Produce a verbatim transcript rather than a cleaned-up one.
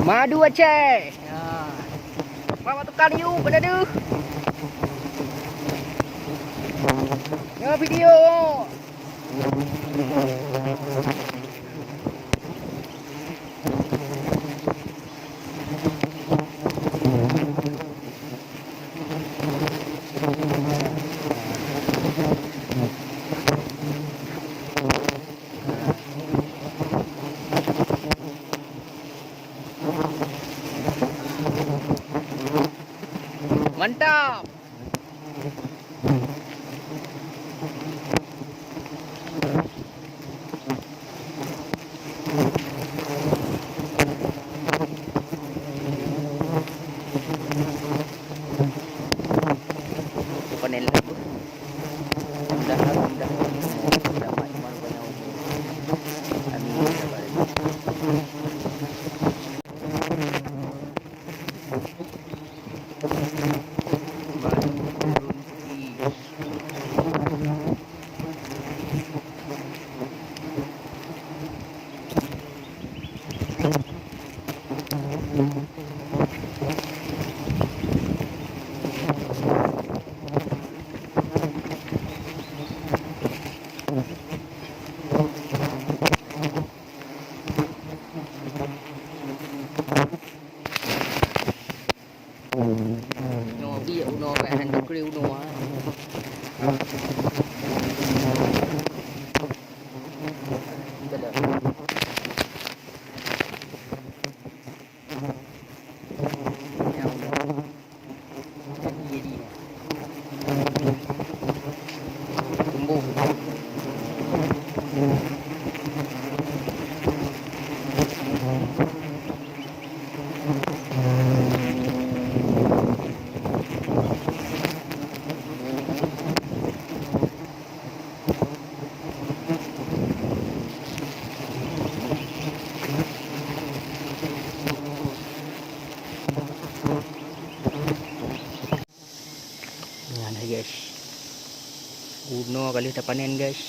Madu Aceh. Ya. Bak tukang yue pada deuh. Ya, video. Mantap. Panen lah. Mudah-mudahan, mudah-mudahan dapat cuma banyak umur. Amin. Nyoe biek unoe bak hana dikri unoe, ah. Betul. Nyoe unoe. Jadi, jadi. Tumbuh. Nyan hai guys. Unoe ka lheueh tapanen guys.